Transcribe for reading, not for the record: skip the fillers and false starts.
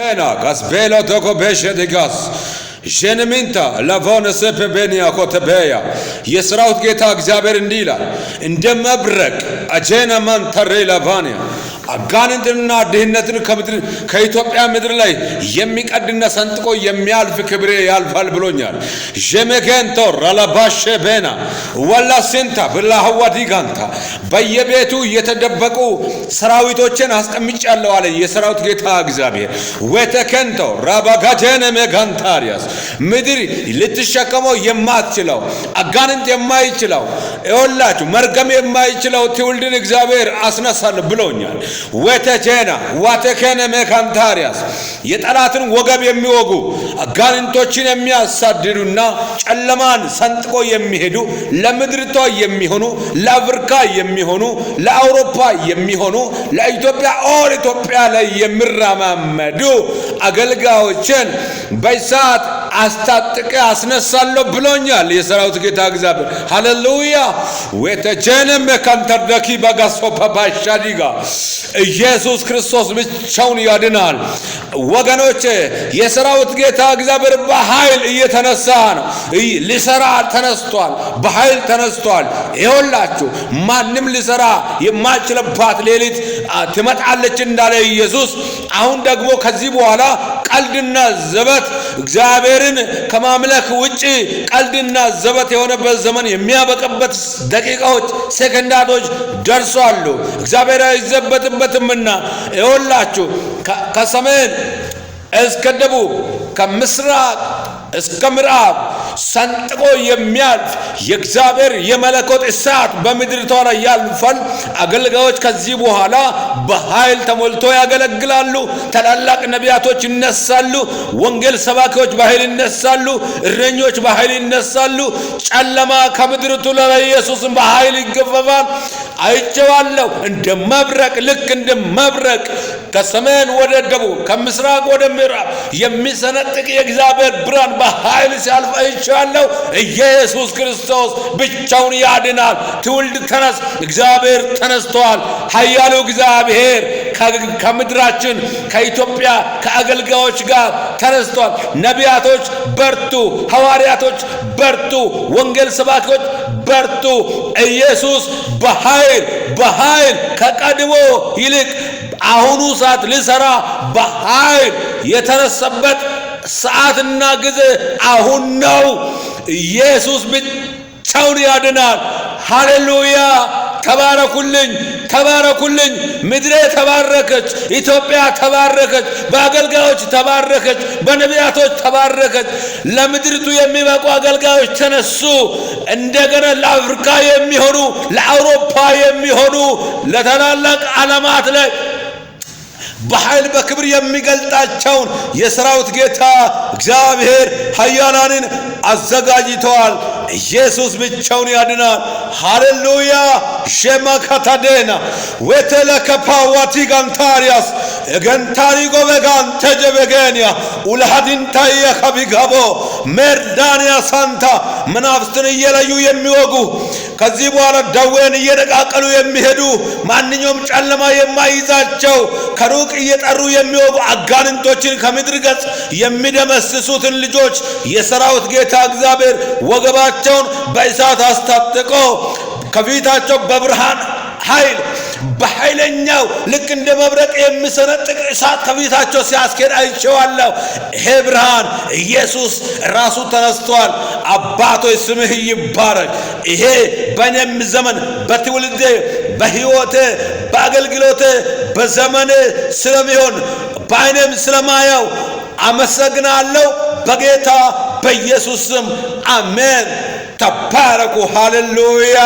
ፔና ጋስቤሎ ቶኮ ቤሸዲጋስ ዤንሚንታ ላቮነ ሰፔቤኒያ ኮተቤያ። የሰራዊት ጌታ እግዚአብሔር እንዲህ ይላል፣ እንደ መብረቅ አጄና ማንተሬ ላቫኒያ አጋንንትንና ድህነትን ከምድር ከኢትዮጵያ ምድር ላይ የሚቀድና ሰንጥቆ የሚያልፍ ክብሬ ያልፋል ብሎኛል። ዠሜኬንቶ ራላባሼ ቤና ወላ ሴንታ ብላህዋዲጋንታ በየቤቱ የተደበቁ ሰራዊቶችን አስቀምጫለሁ አለ የሰራዊት ጌታ እግዚአብሔር። ወተከንቶ ራባጋጀነ ሜጋንታሪያስ ምድር ልትሸከመው የማትችለው፣ አጋንንት የማይችለው፣ ይኸውላችሁ መርገም የማይችለው ትውልድን እግዚአብሔር አስነሳለሁ ብሎኛል። ወተቼና ዋተከነ ሜካንታሪያስ የጠላትን ወገብ የሚወጉ፣ አጋንንቶችን የሚያሳድዱና ጨለማን ሰንጥቆ የሚሄዱ፣ ለምድሪቷ የሚሆኑ፣ ለአፍሪካ የሚሆኑ፣ ለአውሮፓ የሚሆኑ፣ ለኢትዮጵያ all ኢትዮጵያ ላይ የሚረማመዱ አገልጋዮችን በእሳት አስታጥቄ አስነሳለሁ ብሎኛል የሰራዊት ጌታ እግዚአብሔር። ሃሌሉያ። ወተጀነ መካንተርደኪ በጋሶ ፓፓሻዲጋ። ኢየሱስ ክርስቶስ ብቻውን ያድናል። ወገኖች፣ የሰራዊት ጌታ እግዚአብሔር በኃይል እየተነሳ ነው። ሊሰራ ተነስቷል። በኃይል ተነስቷል። ይኸውላችሁ ማንም ሊሰራ የማይችልባት ሌሊት ትመጣለች እንዳለ ኢየሱስ፣ አሁን ደግሞ ከዚህ በኋላ ቀልድና ዘበት፣ እግዚአብሔርን ከማምለክ ውጭ ቀልድና ዘበት የሆነበት ዘመን የሚያበቅበት ደቂቃዎች፣ ሴከንዳቶች ደርሷሉ። እግዚአብሔር አይዘበትበትምና ይኸውላችሁ ከሰሜን እስከ ደቡብ፣ ከምስራቅ እስከ ምዕራብ ሰንጥቆ የሚያልፍ የእግዚአብሔር የመለኮት እሳት በምድሪቷ ላይ ያልፋል። አገልጋዮች ከዚህ በኋላ በኃይል ተሞልቶ ያገለግላሉ። ታላላቅ ነቢያቶች ይነሳሉ። ወንጌል ሰባኪዎች በኃይል ይነሳሉ። እረኞች በኃይል ይነሳሉ። ጨለማ ከምድሪቱ ላይ ኢየሱስን በኃይል ይገፈፋል። አይቼዋለሁ። እንደ መብረቅ፣ ልክ እንደ መብረቅ ከሰሜን ወደ ደቡብ፣ ከምስራቅ ወደ ምዕራብ የሚሰነጥቅ የእግዚአብሔር ብርሃን በኃይል ሲያልፍ አይቼዋለሁ። ኢየሱስ ክርስቶስ ብቻውን ያድናል። ትውልድ ተነስ፣ እግዚአብሔር ተነስቷል። ኃያሉ እግዚአብሔር ከምድራችን ከኢትዮጵያ ከአገልጋዮች ጋር ተነስቷል። ነቢያቶች በርቱ፣ ሐዋርያቶች በርቱ፣ ወንጌል ሰባኪዎች በርቱ። ኢየሱስ በኃይል በኃይል ከቀድሞ ይልቅ አሁኑ ሰዓት ሊሰራ በኃይል የተነሳበት ሰዓትና ጊዜ አሁን ነው። ኢየሱስ ብቻውን ያድናል። ሃሌሉያ! ተባረኩልኝ፣ ተባረኩልኝ። ምድሬ ተባረከች፣ ኢትዮጵያ ተባረከች፣ በአገልጋዮች ተባረከች፣ በነቢያቶች ተባረከች። ለምድሪቱ የሚበቁ አገልጋዮች ተነሱ። እንደገና ለአፍሪካ የሚሆኑ፣ ለአውሮፓ የሚሆኑ፣ ለታላላቅ ዓለማት ላይ በኃይል በክብር የሚገልጣቸውን የሰራዊት ጌታ እግዚአብሔር ኃያላንን አዘጋጅተዋል። ኢየሱስ ብቻውን ያድናል። ሃሌሉያ። ሼማካታዴና ወተለከፓዋቲ ጋንታሪያስ ገንታሪ ጎበጋን ተጀበገንያ ኡልሃዲንታየ ከቢጋቦ ሜርዳንያ ሳንታ መናፍስትን እየለዩ የሚወጉ፣ ከዚህ በኋላ ደዌን እየነቃቀሉ የሚሄዱ፣ ማንኛውም ጨለማ የማይዛቸው፣ ከሩቅ እየጠሩ የሚወጉ፣ አጋንንቶችን ከምድር ገጽ የሚደመስሱትን ልጆች የሰራዊት ጌታ እግዚአብሔር ወገባቸውን በእሳት አስታጥቆ ከፊታቸው በብርሃን ኃይል በኃይለኛው ልክ እንደ መብረቅ የሚሰነጥቅ እሳት ከፊታቸው ሲያስኬድ አይቼዋለሁ። ይሄ ብርሃን ኢየሱስ ራሱ ተነስቷል። አባቶች ስምህ ይባረክ። ይሄ በእኔም ዘመን፣ በትውልዴ፣ በሕይወቴ፣ በአገልግሎቴ፣ በዘመኔ ስለሚሆን፣ በዓይኔም ስለማየው አመሰግናለሁ። በጌታ በኢየሱስ ስም አሜን። ተባረኩ። ሃሌሉያ።